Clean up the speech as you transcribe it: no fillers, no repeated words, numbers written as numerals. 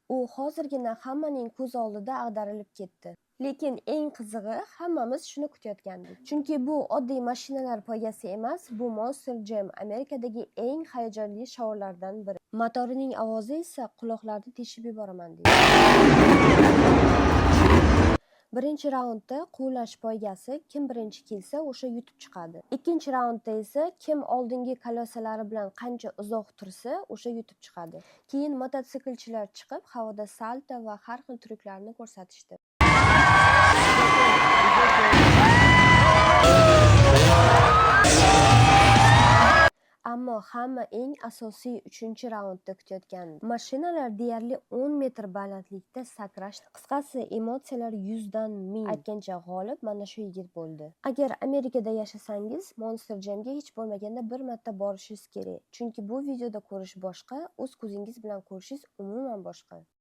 U hozirgina hammaning ko'z oldida ag'darilib ketdi. Lekin eng qizig'i, hammamiz shuni kutayotgandik. Chunki bu oddiy mashinalar poygasi emas, bu Monster Jam, Amerikadagi eng hayajonli shoulardan biri. Motorining ovozi esa quloqlarni teshib yuboraman deydi. Birinchi raundda quvlash poygasi, kim birinchi kelsa, o'sha yutib chiqadi. Ikkinchi raundda esa kim oldingi колёса lari bilan qancha uzoq tursa, o'sha yutib chiqadi. Keyin mototsiklchilar chiqib, havoda salto va har xil tryuklarni ko'rsatishdi. Ammo hamma eng asosiy uchinchi raundda kutayotgandi. Mashinalar deyarli 10 metr balandlikda sakrashdi. Qisqasi, emotsiyalar 100 dan 1000. Aytgancha, g'olib mana shu yigit bo'ldi. Agar Amerikada yashasangiz, Monster Jamga hech bo'lmaganda bir marta borishingiz kerak. Chunki bu videoda ko'rish boshqa, o'z ko'zingiz bilan ko'rishingiz umuman boshqa.